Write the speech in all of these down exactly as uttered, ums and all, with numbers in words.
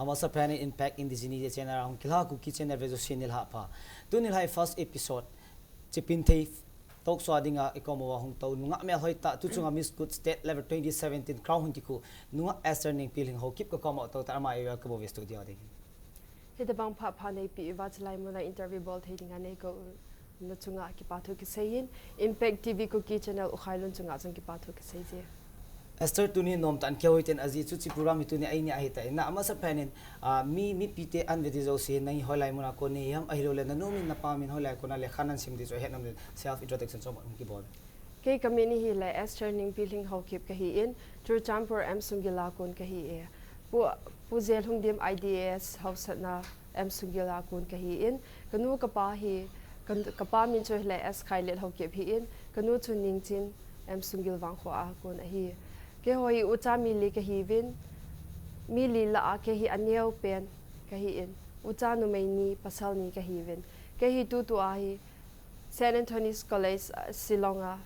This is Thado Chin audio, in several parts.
Amasapen in Impact Indigeneity channel a hung kilha Kuki channel vejouse nilhah pha. Tuni lai first episode, Chipinthei talk show a dinga ikom uva hung tou nungah melhoi tah, tuchunga Miss Good State Level twenty seventeen crown hung kikhu nungah Esther Nengpilhing Haokip kakom uva tou tah, ama iwelcome uve studio a ding. Hitobang phat pha neipeh uva chulai muna interview bol thei dinga neikou nachunga kipathu kaseiyin, Impact T V Kuki channel ukhailun chunga jong kipathu kaseiye. Esther, tuni nomtah in kihou hitin, ajeh chu hiche program hi tuni eini a ahitan, amasapen in, ah, mi, mipite ahin ve ding jouse, nang hi hoilai muna kon nahi ham, ahilouleh nanu min napa min hoilai kona lekha nahin sim ding chu ahet nom le, self introduction chomkhat hung kibol. Kei kamin hi le Esther Nengpilhing Haokip kahin, Churachandpur M Sunggil a kon kahin. Pu, Pu Jelhungdim I D S haosatna M Sunggil a kon kahin. Kanu kapa hi, ka, kapa min chu hile S Khailet Haokip ahin. Kanu chu Ningchin M Sunggil Vangkho a kon ahi. Keiho hi ucha mi li kahiuvin. Mi li lah a kei hi aneopen kahin. Ucha numei ni, pasal ni kahiuvin. Kei hi tutua hi Saint Anthony's College, uh, Shillong a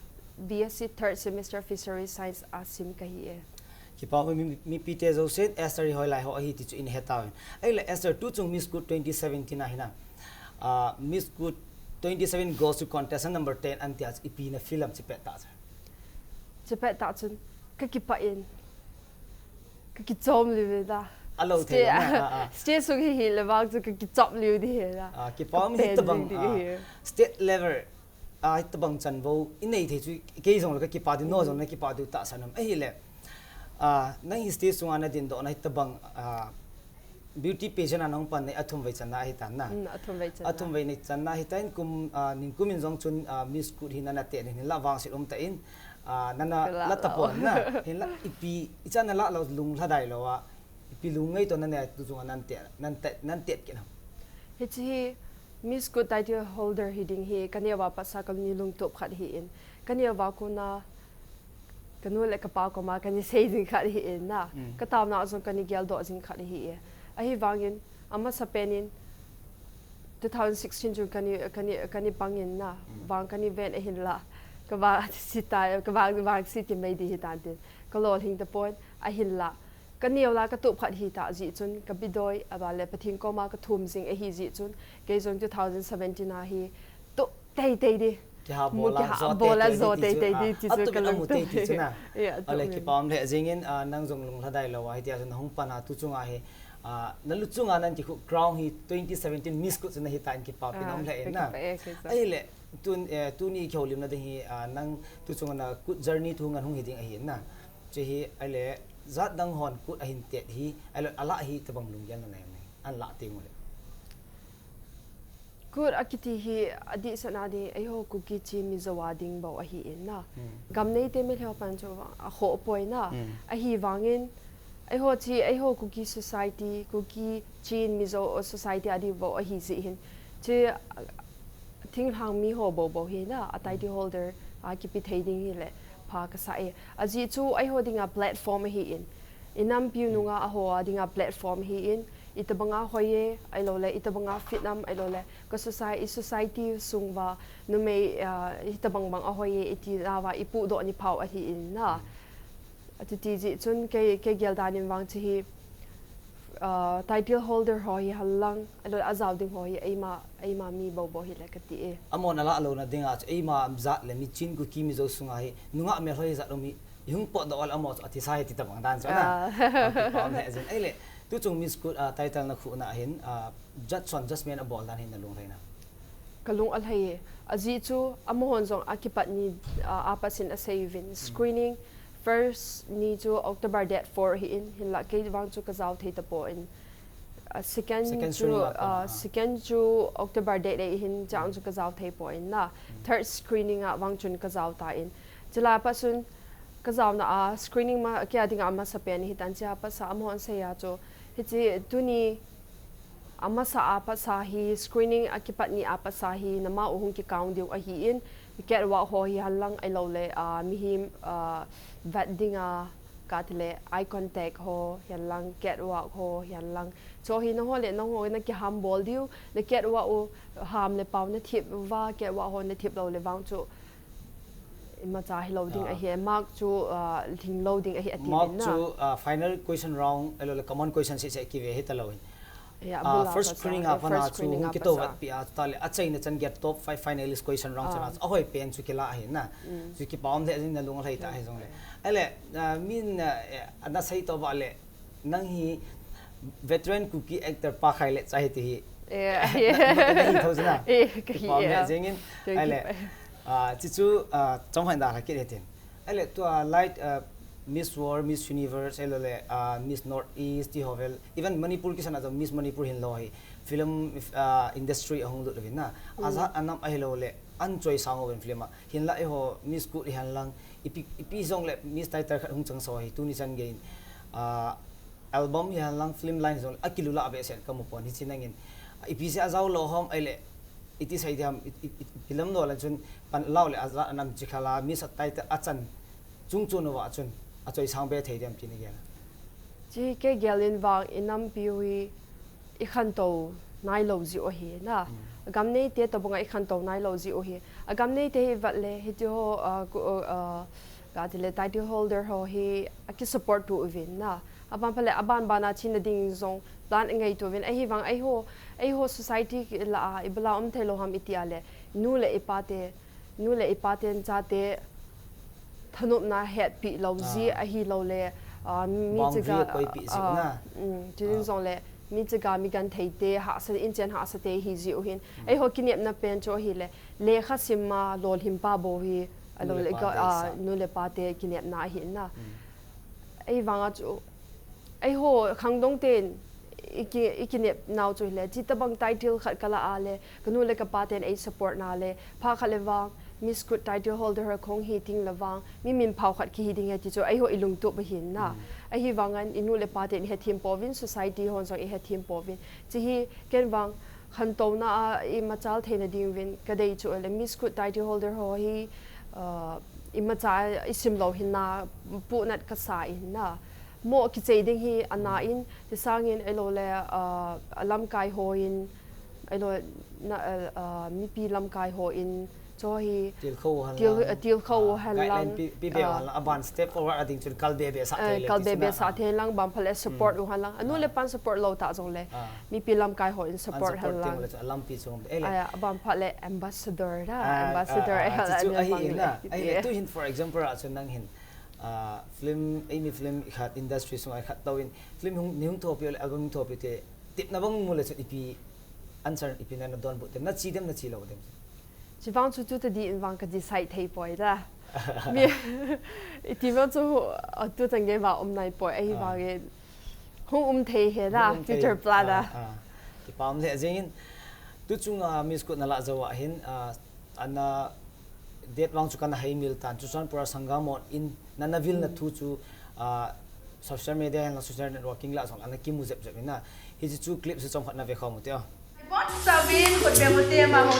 B S C third semester Fishery Science a sim kahi e. Kipa mi, mi, mipite jousen Esther hi hoilai ho ahi ti chu ihin he tauvin. Ahile Esther, tuchung Miss Good twenty seventeen a hin a, ah, Miss Good twenty seven goes to contestant number ten ahin tia chu ipi na feel ham, chepet tah chu? Chepet tah chun kakipah in, kakichom lheh e da. Alou thei. Stage, na, ah, ah. Stage sung hi hile vang chu kakichom lheh ding ahi da. Ah, kipa um. Kapen hitobang, ding, ding ah, ahi. State level, ah, hitobang chanvou inei thei chu kei jong le kakipah ding, nang jong nakipah diu tahsan um. Ahile, ah, nang hi stage sunga nadindoh na hitobang, ah, beauty pageant a nahung pan na hi athum vei channa ahitan na. Mm, athum vei channa. Athum vei nei channa ahitan, kum, ah, ningkum in jong chun, ah, Miss Good hi nana tet in, hinlah vangset umtah in, ah, nana la tapon na. Hinlah ipi, ichan nalah lou, lunglhadai lou a, ipi lungngaito nanei a tuchunga nahin tet, nahin tet, nahin tet kit ham? Hiche hi Miss Good title holder hiding hi kaneo a patsa kalungtup khat ahin. Kaneo a kona kanu le kapa koma kana sei jing khat ahin na. Mm. Kataona jong kana geldoh jing khat ahi e. Ahivangin, amasapen in two thousand sixteen chun kana, kana, kana pang in na. Mm. Vang kana ven ahinlah. Kavang sita, kavang, vangse ti mai ding ahitan tin. Kalolhing tapon ahinlah. Kaneo la katup khat ahitah jeh chun, kabidoi, aban le Pathen koma kathum jing ahi jeh chun, kei jong two thousand seventeen a hi tup teitei ding. Kiha bol a, kiha jo bol a teitei jo ding ti teitei chu, ding ti chu, atup in amu kalungtup tei ti chu na. Yeah, atup in. Ale, kipa um lheh jingin, ah, nang jong lunglhadai lou a, hitia chu nahung pan a tuchunga hi, ah, nalu chunga nahin kikhu crown hi twenty seventeen Miss Good chu nahitan, kipa um lheh in na. Ah, kipah e, kipah e. Ahile, tun, eh, tuni kihoulimna ding hi, ah, nang tuchunga na Good journey thu ngen hung hiding ahi na. Chu hi, ahile, jat dang hon Good ahin tet hi, ahile, alah hi tobang lunggel nanei em? Ahin lah teng uleh. Good akiti hi, adehset na ding, eiho Kuki Chin Mizo a ding bou ahin na. Hmm. Gam neite melhoi pan chu akhoh poi na. Hmm. Ahivangin, eiho chu, eiho Kuki society, Kuki Chin Mizo society a ding bou ahi jeh hin. Chu, thinglhang mi ho bou bou hi na, a title holder a kipe thei ding hile pha kasa e. Ajeh chu eiho dinga platform ahin, inampiu nunga eiho a dinga platform ahin, itobanga hoi e, ahilouleh itobanga fit am, ahilouleh ka society, i society sung uva numei, ah, hitobang bang ahoi e, iti nauva ipudoh ni pau ahin na. Ati ti jeh chun kei, kei gel dan in vang chu hi, ah, title holder ho hi henlang, alou ajao ding ho hi eima, eima mi bou bou hile kati e. Amahon alah louna dinga chu eima jat le mi Chin Kuki Mizo sunga hi nungah melhoi jat um hi ihung potdoh le amaho chu athisa hi ti tobang dan chu na. Ah. Ah, kipa um lheh jin. Ahile, tuchung Miss Good, ah, title nakhuh na hin, ah, judge hon judgment abol dan hi nalung alhai nam? Kalung alhai e. Ajeh chu amahon jong akipat ni, ah, apat sin asei uvin. Mm. Screening first ni chu October date four ahin, hinlah kei vang chu kajao thei tapon. Ah, second chu, second screening a pat, ah, ah, second chu October date eight ahin, chang chu kajao thei pon na. Mm. Third screening a vang chun kajao tan. Chulai apat chun kajaona a screening ma, kei a dinga amasapen ahitan, chulai apat sa amahon asei a chu, hiche tuni amasa a pat sa hi, screening akipat ni a pat sa hi, nama u hung kikang diu ahin, catwalk ho hi henlang ahilouleh, ah, mihem, ah, vet dinga, kati le eye contact ho hi henlang, catwalk ho hi henlang. Chu hi nangho le nangho nakiham bol diu, na catwalk u ham le pao nathip uva, catwalk ho nathip lou le vang chu Imacha hilou ding Ah. ahi, mark chu, ah, lhinglou ding ahi ati Mark vin na. chu uh, final question round, ahilou le common question seh seh kive hita lou hin. Ya, Uh, abul a first pasa, screening ya, a pana first chu screening hung a kito pasa. vet pi a chu tale, achaina chan get top five finalist question round chan a Ah. chu ahoi pen chu kila ahi na. Mm. Chu kipa um le jing na lung lhai ta hi jong le. Ahile, uh, min uh, eh, ana sei to ba le, nang hi veteran Kuki actor pa khai le cha hi ti hi. Eh, Na, na, na hi tho sina. Eh, ka hi, Kipa um le eh. jing in. Thank you. Ahile, uh, chu chu uh, chong hai da la ki le tin. Ahile, tua light uh, Miss World, Miss Universe, ahilou le uh, Miss Northeast, ti ho vel. Even Manipur kisan a chu Miss Manipur hin lo hi. Film uh, industry ahung lut vin na. Aja anam ahilou le, an choi sang uvin film a. Hinla eiho Miss Kut hi han lang, ipi, ipi jong le Miss title khat hung chang so hi, tuni chan gei in. Uh, album hi han lang, film line jong le, akilu la ve sen ka mu pon hi chi nangin. Ipi se ajao lo hom, ahile, iti sei diam, it, it, it, pilam lo lan chun, pan lau le aja anam chi khala, Miss a title achan, chung chun uva chun, achoi sang be thei diam ti ni gel. Chi ke gel in vang i nampi u hi i khantou nai lo ji u hi na. Gam nei te to bunga i khantou nai lo ji u hi. A gam nei te hi vat le, hi ti ho, uh, ku, uh, ka ti le title holder ho hi, a ki support tu uvin na. Aban pha le, aban bana china ding jong, plan ngai tu uvin. Ahi vang, eiho, eiho society la a, i bala um thei lo ham i ti a le, nu le i pa te, nu le i pa ten chate thanopna hetpi lo ji ahi lo le, ah, mi Boundary chiga, koipi ji ah, na. Mm, chun jong le, mi chiga mi gan thei te, hahsa, inchen hahsa te hi ji u hin. Eiho kinepna pen chu hi le, lekha sim ma lolhim pa bo hi, a lo le, ah, nu le pa te kinepna ahi na. Ei vanga chu, eiho khangdong ten i ki, i kinep nau chu hile, chi tabang title khat ka la a le, ka nu le ka pa ten ei support na le, pha khat le vang, Miss Kut title holder ha khong hi ting le vang, mi min phau khat ki hi ding he ti chu, eiho i lungtup ahin na. Ahi vangan, i nu le pa ten i hethem po vin, society hon jong i hethem po vin. Chi hi, ken vang, khantouna a i machal theina ding vin, ka dei chu le, Miss Kut title holder ho hi, uh, i macha i sim lo hin na, pu nat ka sa in na. Mo kichei ding hi ana in, ti sangin ei lo le, uh, a lamkai ho in, ei lo na, uh, uh, mipi lamkai ho in, cho hi Tilkhou han til, lang. uh, tilkhou Ah, han guideline lang. Pi, pi be Ah. Han lang, aban step forward a ding chun kal be be sa Eh, thei le kal ti be chun be na, sa ah. thei lang, ban pha le support u han lang. Anu le pan support lo ta jong le. Ah. Mipi lamkai ho in An support han support lang. Ting le chu a lampi chung. Eh le. Aya, ban pha le ambassador da, Ah, ambassador ah, eh, ah, hala chu chu le ahi bang in le. Na. Ahi le Yeah. Tu hin, for example, a chu nang hin, ah, film, ei mi film khat industry sung a khat to in, film hung, ni hung thopi le album hung thopi te, tip na bang mu le chu ipi answer ipi na na don bu tem, na chi dem na chi lo dem. Chi vang chu tu ta di in vang ka decide thei poi da. Mi, i ti vang chu, uh, tu tang ge va um nai poi, ahi vang in. Hung um thei he da, future plan da. Ah, ah. Kipam le jing in. Tu chung a Miss Kut na la jo a hin, ah, ana date vang chu kana hai mil tan. Chu chan pura sangam on in na na vil na thu chu, ah, social media and social networking la jong ana kimu jep jep in na. Hi chu clip chu chom khat na ve khom u te. Bon Savin, khut beng u te ma ho.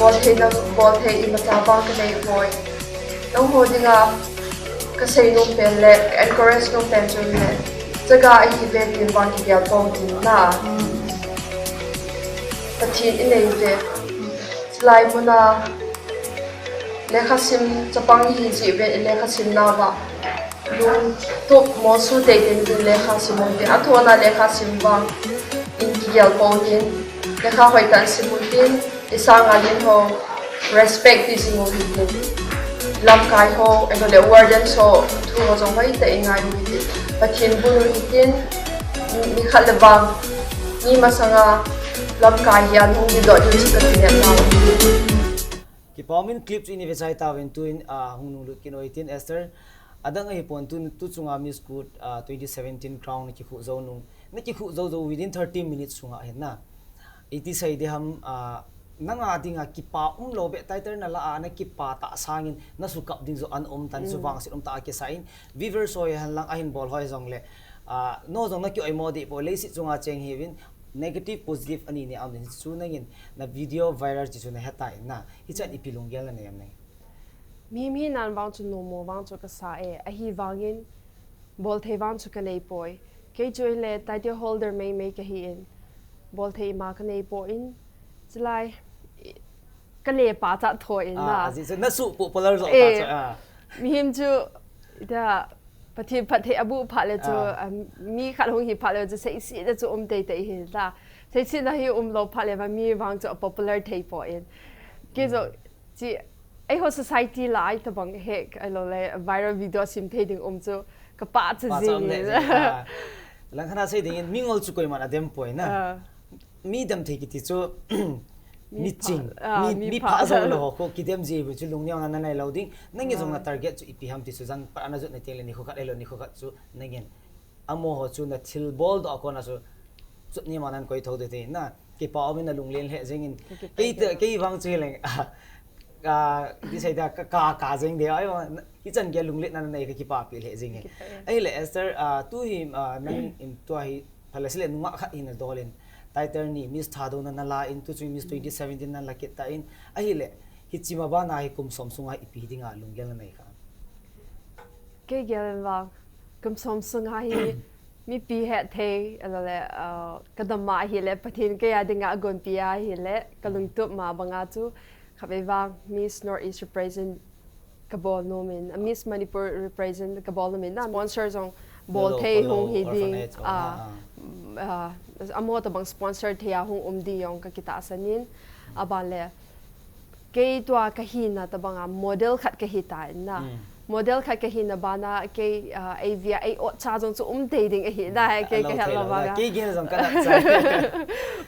Bol thei na, bol thei imacha vang ka nei poi. Nangho dinga ka sei nom pen le, ka encourage nom pen chu le, chaga ahi ve tin vang kigel pon tin na. Pathen i nei ve. Chulai muna lekha sim chapang hi jeh uvin i lekha sim nauva lungtup mosu tei tei in lekha sim un tin, athu ana lekha sim vang in kigel pon tin, lekha hoitah in sim un tin, i sanga ding ho respect ti jing u hitin. Lamkai ho, ahilouleh warden ho, thu ho jong hoitah in ngai u hitin. Pathen bulu hitin, mi khat le vang, mi masanga, lamkai hi ahung ding doh diu chu ka kinepna u hitin. Kipa umin clip chu i vechai tauvin tuin, ah, hung nunglut kit u hitin Esther. Adang ahipon tu, tu chunga Miss Kut, ah, twenty seventeen crown na kikhuh jou nung. Na kikhuh jou jou within thirty minutes sunga hin na. Iti sei ding ham, ah, nanga dinga kipa umlou beh title na la a na kipa tah sangin na sukap ding jong ana um tan chu vangset umtah a kisa in. Viewers ho henlang ahin bol ho jongle. Ah, nangho jong na ki-oimo deh poi leiset chunga cheng hiuvin negative positive ani ni aum ding chu nangin na video viral chu na hetan na. Hichan ipi lunggel na nei em nangin. Mihem hina vang chu nommo vang chu kasa e, ahivangin bolthei vang chu kanei poi. Kei chu ahile title holder meimei kahi in, bolthei ima kanei poi in, chulai i, kale pachat tho in na. Ah, ajeh chu na su popular jo Eh, ta chu. Ah. Mihem chu, ita, Pathen phatthei abu phat le chu, Ah. ah, mi khat hung hi phat le chu, seisetna chu um teitei hi ta. Seisetna hi umlou phat le vang, mi vang chu a popular thei poi in. Kei jong, chi, eiho society lai tabang hek, ahilouleh viral video sem thei ding um chu, ka pachat jing in. Ah. Langkhat a sei dingin, mingol chu koiman adem poi na. Ah. Mi dem thei kiti chu, mi ching, ah, mi, mi mi pha. Pha jou lou ho khu, kidem ji bu chu lungneona na nei lou ding. Nangin jong na target chu ipi ham ti chu jang pa na jot na teng le nikho khat ahilou nikho khat chu nangin. Amaho chu na thilbol doh a kona chu, chutni ma nan koi tho ding te na. Kipa umin na lunglen lheh jengin. Kei te, kei vang chu hileng. Ah, ah, iti sei ding, ka, ka, ka jeng ding. Ai, hichan gei lungletna nei ka kipapi lheh jengin. Ahile Esther, ah, tu hi, ah, nangin tua hi phalet sile nungah khat hina dol in. Title ni Miss Thadou na na la in, tu chu Miss twenty seventeen na la kit ta in. Ahile, hiche ma bana hi kum som sunga ipi dinga lunggel na nei kha. Kei gel in vang, kum som sunga hi, mipi het thei, ahilouleh, ah, ka dam ma ahile, Pathen kei a dinga agonpi ahile, ka lungtup ma banga chu, khatvei vang, Miss North East represent ka bol nom in, ah, Miss Manipur represent ka bol nom in, na sponsor jong bol thei hung hi ding, ah, ah, amaho tabang sponsor thei a hung um ding jong ka kitahsan in, aban le, kei tua ka hina tabanga model khat ka hi ta in na. Model khat ka hina bana kei, ah, ei via ei ot cha jong chu um tei ding ahi na, kei ka het lou banga. Kei gel jong ka na cha.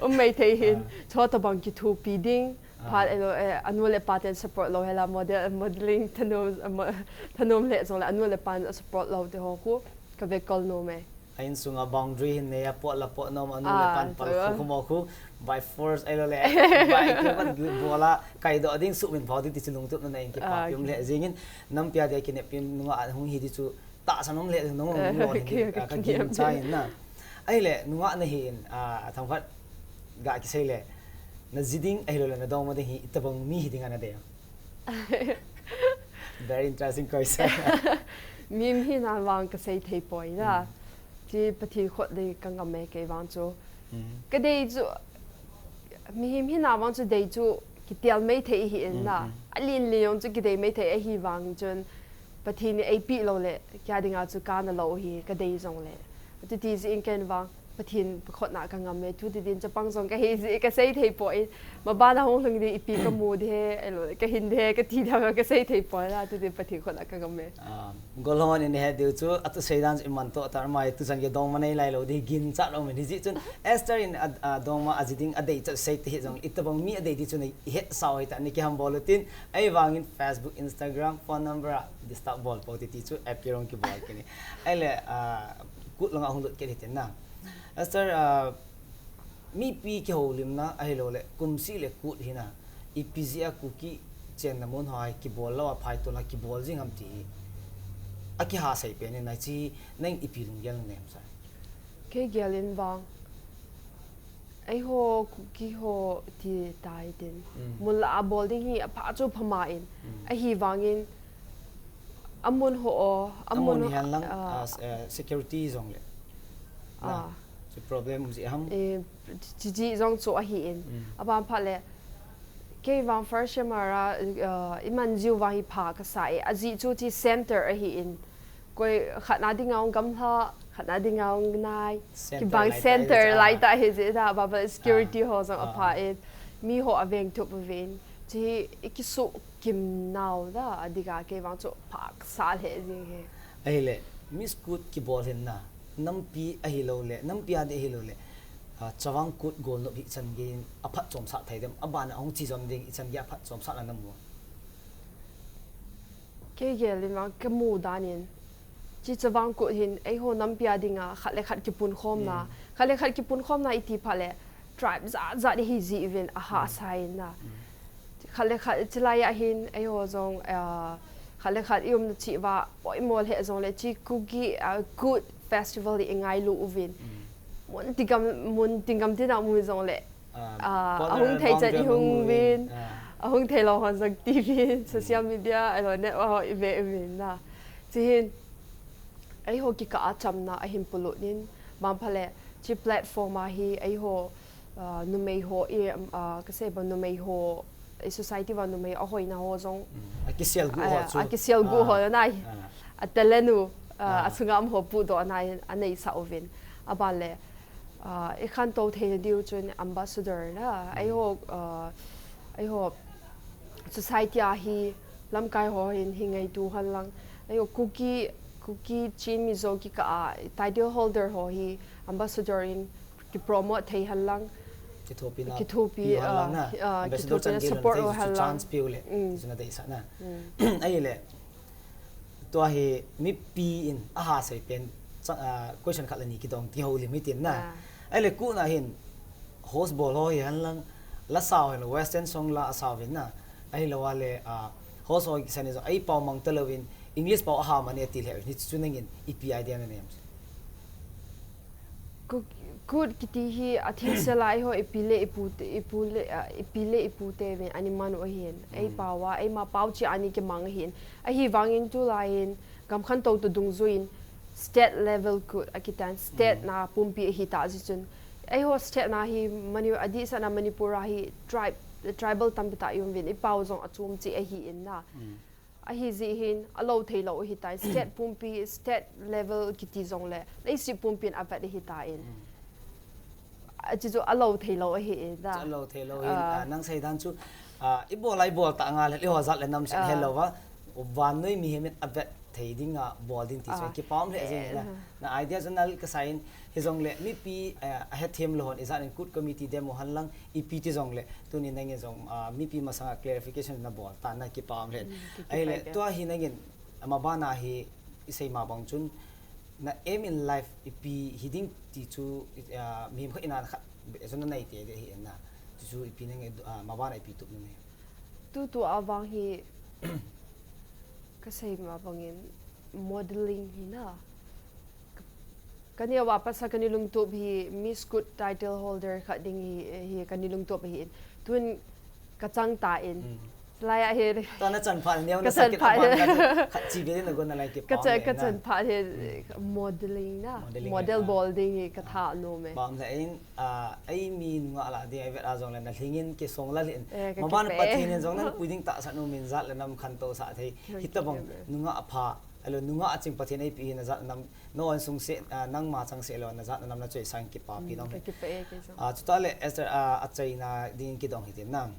Um mai thei hin. Chu tabang kithopi ding. Phat elo, eh, anu le pa ten support lou hela model, modeling thanom, ah, mo-, thanom le jong le anu le pan support lou te ho khu ka vekol nom e. A insunga boundary hin nei a, pot la pot nom, anu le pan pal khu khu mo khu, by force ahilou le, by kei pan bola, kai doh ding, suhmin phau ding ti chu lungtup na nei in kipapi um lheh jengin, nampi a dia kineppi nungah hung hi ti chu, tahsan um lheh jeng nung, nung lo hi ding, ka gingcha in na. Ahile, nungah na hi in, ah, themkhat ga kisei le, na ji ding, ahilou le, na dongma ding hi, itabang mi hi ding a na dei. Very interesting question. Mihem hina vang ka sei thei poi na. Chi Pathen khut dei ka ngam e kei vang chu. Ka dei chu, mihem hina vang chu dei chu kitel mai thei hi in na. Alen len jong chu kidei mai thei ahivang chun Pathen in eipeh lou le, kei a dinga chu kana lou hi ka dei jong le. Chuti jeh in ken vang, Pathen khut na ka ngam e, tu ti din chapang jong ka hi jeh ka sei thei poi. Ma bana hung lhung ding ipi ka mu ding he, ahilou le, ka hin ding he, ka ti ding he, ka sei thei poi na, tu din Pathen khut na ka ngam e. Ah, golhang hon in he diu chu, atu sei dan chu iman toh ta mai, tu chan gei dongma nei lai lou ding, ginchat lou min hi jeh chun, Esther in a, a dongma a ji ding a dei chat sei te hi jong, itabang mi a dei ding chu nei het sao hi ta, nei kiham bol u tin, ahivangin Facebook, Instagram, phone number a, disturb bol pou ti ti chu, app ki rong kibol kini. Ahile, ah, Kut langa hung lut kit hitin na. Esther, ah, mipi kihoulimna ahilou le, kum seh le Kut hina, ipi jeh a Kuki chenna mun ho hi kibol lou a, phaitol a kibol jing ham ti hi. Akiha sei pen in na chi, nang ipi lunggel na nei em sir? Kei gel in vang. Eiho Kuki ho ti tai tin. Mun la a bol ding hi apha chu pha ma in. Ahivangin amun ho o, amun hen lang, ah, security jong le. Ah. Chu problem um jeh ham. Eh, chi, chi jong chu ahi in. Aban phat le, kei vang first sem a ra, ah, iman jiu vang hi pha kasa e. Ajeh chu chi center ahi in. Koi khat na dinga hung gamla, khat na dinga hung nai. Kibang center lai ta hi jeh da, ba ba security ho jong apha e. Mi ho aveng thup uvin. Chi i kisu kim nau da, adiga kei vang chu phak sa le jing he. Ahile, Miss Kut kibol hin na, nampi ahilou le, nampi adi ahilou le, ah, Chavang Kut golnop hi chan gei in aphat chom sa thei dem, abana hung chi jom ding i chan gei aphat chom sa na namu. Kei gel in vang ka mu dan in, chi Chavang Kut hin, eiho nampi a dinga, khat le khat kipun khom na, khat le khat kipun khom na i ti pha le, tribe zat zat hi ji uvin a ha sa in na. Khat le khat chi lai a hin, eiho jong, ah, khat le khat i um na chi va, poimo le jong le chi Kuki, ah, Kut festival i ngailu uvin. Mun tingam, mun tingam tina mu jong le, Ah, ah, ahung thei chan i hung vin, ah, ahung thei lou hon jong T V, social media, ahilou le, ah, i ve uvin na. Chi hin, eiho kikah a chamna ahin polut in, bang pha le, chi platform a hi, eiho, ah, numei ho, i, um, ah, ka sei bang numei ho, i society va numei ahoina ho jong. Mm. Akisel gu ho ah, chu. Akisel gu ho ah, na. Ah. A talent u, ah, ah, asunga um ho pudoh na, anei sa uvin. Aban le, ah, i khantou thei diu chun ambassador na, mm, eiho, ah, eiho society a hi lamkai ho hin hi ngaitu hen lang, eiho Kuki, Kuki Chin Mizo kikah a title holder ho hi ambassador in kipromote thei hen lang, kithopi na, kithopi, pi hen lang ah, na, ah, ambassador kithopi chan na gei lou na support thei ho chu hen lang. Chance piu le, mm, chu na deisah na. Mm. Ahile, Tua hi mipi in aha sei pen, cha-, ah, question khat le ni kidong ti ho lim hitin na. Ah. Ahile Kut na hin host bol ho hi hen lang, la sao hen western song la asao vin na. Ahilou le, ah, host ho kisan in jong ei pao mang talou vin English pao aha man e ti le ni chu nangin ipi idea na nei em. Kut, Kut kiti hi a thil sel a eiho ipi le ipu te, ipu le, ah, ipi le ipu te vin ani man u ahin. Ei pao a, eima pao chi ani kimang ahin. Ahivangin tulai in, gam khantou to dungjuiin, state level Kut akitan, state na pumpi ahi ta ji chun. Eiho state na hi Mani-, adeh sah na Manipur a hi tribe, tribal tampi ta i um vin, i pao jong achom chi ahi in na. Ahi jeh hin, alou thei lou ahi tai. State pumpi, state level kiti jong le, leiset pumpin avet ahi tai. Achi chu alou thei lou ahi in da. Chu alou thei lou hin, ah, nang sei dan chu, ah, i bol a i bol ta nga le, eiho jat le nam sen helou va. Vannoi mihem in avet thei ding a bol ding ti chu kipah um le jing na. Na idea chu nal ka sa in, Hijongle mipi, eh, ahethem lou hon ijat in Kut committee dem u hen lang ipi ti jongle tuni nangin jong, ah, mipi masanga clarification na bol ta na kipah um le. Ahile tua hi nangin ama bana hi isei ma bang chun na aim in life ipi hiding ti chu, ah, mihem khat in a khat be jong na nei te de hi na. Chu chu ipi nangin, ah, ama bana ipi tup na nei. Tutu a vang hi kasei ma bangin modeling hi na. Ka neo a pasal kani lungtup hi Miss Kut title holder khat ding hi, hi kani lungtup hi in. Tun kachang ta in. Lai a hi. Tana chan pha neo na sa kit a bang khat chi be na go na lai kipah. Kachan pha hi modeling na. Model bol ding hi katha nom e. Bang la in, ah, ei mi nunga la ding ai vet a jongle na lhingin kisong la lhin. Ma ban Pathen in jong na pui ding tahsa nom in jat le nam khantou sa thei. Hitabang nunga apha. Alo nunga aching Pathen eipi hi na jat nam, na insung se, ah, nangma chang se lo na jat nam na choi sang kipah pi dong. Ka kipah e kei jong. Ah, chuta le Esther, ah, achaina ding kidong hitin na.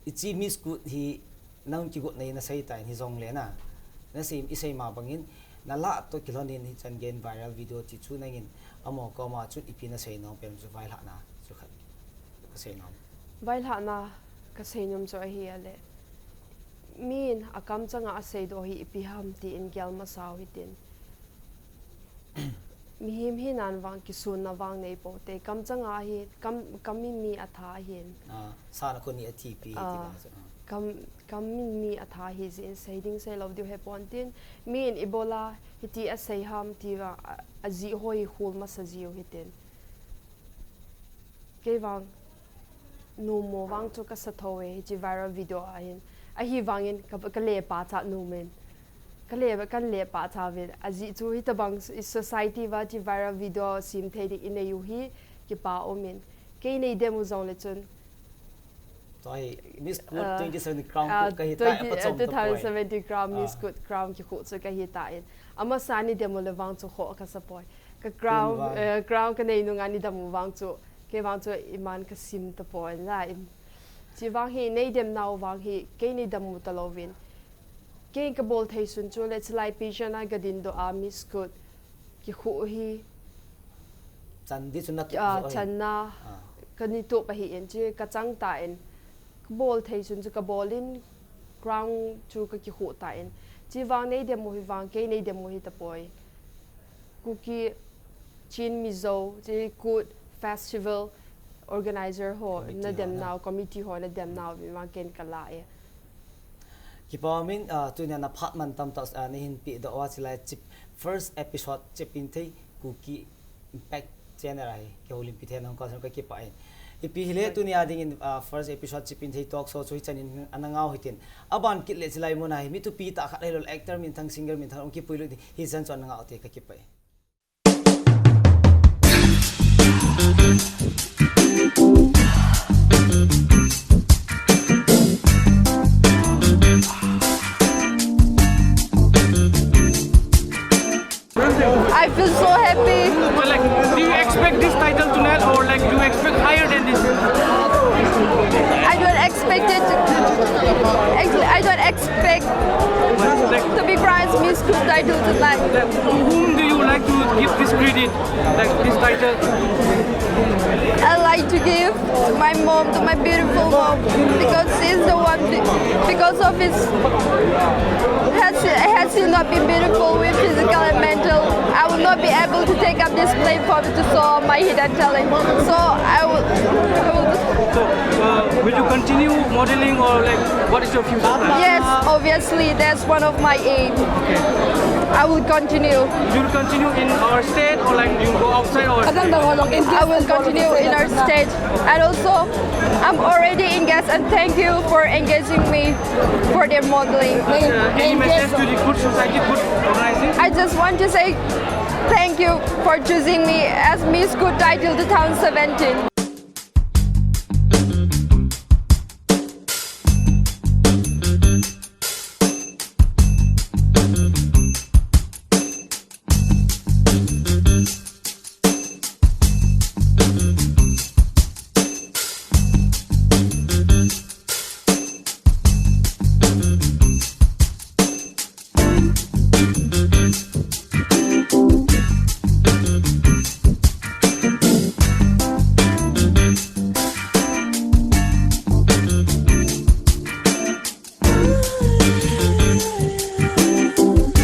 Ichi Miss Kut hi nang kigot na hi na sei tai hijongle na. Na sei, isei ma bangin, na la to kilhon in hichan gei viral video ti chu nangin, amaho koma chun ipi na sei nom pen chu vaihla na, chu khat. Ka sei nom. Vaihla na, ka sei nom chu ahi a le. Min a kamchanga asei doh hi ipi ham ti in gel masa u hitin. Mihem hina vang kisunna vang nei pou te. Kamchanga hi, kam, kam in mi atha hin. Ah, sana koni athi pi ti vang chu. Ah. Kam, kam in mi atha hi jin sei ding sei lou diu he pon tin. Min ibola hiti asei ham ti vang a, ajih hoi hul masa jiu hitin. Kei vang, nom mo vang chu kasa tho e, hichi viral video a hin. Ahivangin ka, ka le pa cha nom in. Ka le, ka le pa cha vin. Ajih chu hitabang s-, society va chi viral video sim thei ding inei u hi, kipah um in. Kei nei dem u jongle chun. Tua hi, Miss Kut ah, twenty seventeen crown ah, Kut ka hi ta, twenty, apa chom ah, ta poi. Two thousand seventeen crown, Miss ah. Kut crown kikhu chu ka hi ta in. Amasa ni dem u le vang chu kho kasa poi. Ka crown, tun vang. Eh, crown ka nei nunga ni dem u vang chu. Kei vang chu iman ka sim ta poi la in. Chuvang hi neidemnau vang hi kei neidem u talouvin. Kei kabol thei sun chu le chulai pageant a kadindoh a Miss Good kikhuh hi Chan di chu natoh ah, joh hi. Channa Ah. Kanitoh pa hi in chu kachang tan. Kabol thei sun chu kabolin crown chu kakikhuh tan. Chuvang neidem u hi vang kei neidem u hitapoi. Kuki Chin Mizo, Chikut Festival organizer ho, Committee ho nadem na. Nau, committee ho nadem nau, mi vang ken kala e. Kipa min, ah, tunia naphat man tamtah, ah, nahin pedoh uva chulai chip first episode Chipin Thei Kuki Impact Channel ahi. Kei Houlimpi Thengnang kong kakipah in. Ipi hile tunia dingin, ah, first episode Chipin Thei talk show chu hichan in ana ngau hitin. Aban kit le chulai muna hi mi thupi tah khat ahilou actor minthang singer minthang hung kipuilut ding hichan chu ana ngau te kakipah e. I feel so happy. But like, do you expect this title tonight, or like, do you expect higher than this? I don't expect it. Actually, I don't expect Like, to be crowned Miss Good title tonight. Like, to whom do you like to give this credit, like this title? I like to give to my mom, to my beautiful mom, because she's the one. Because of his, has she, has she not been beautiful with physical and mental, I would not be able to take up this platform to show my hidden talent. So I would, I would So, uh, will you continue modeling, or like, what is your future plan? Yes, obviously, that's one of my aim. I will continue. You'll continue in our state, or like, you'll go outside, or? I will continue in our state. And also, I'm already engaged, and thank you for engaging me for their modeling. Uh, any message to the good society, good organizing? I just want to say thank you for choosing me as Miss Good Title two thousand seventeen.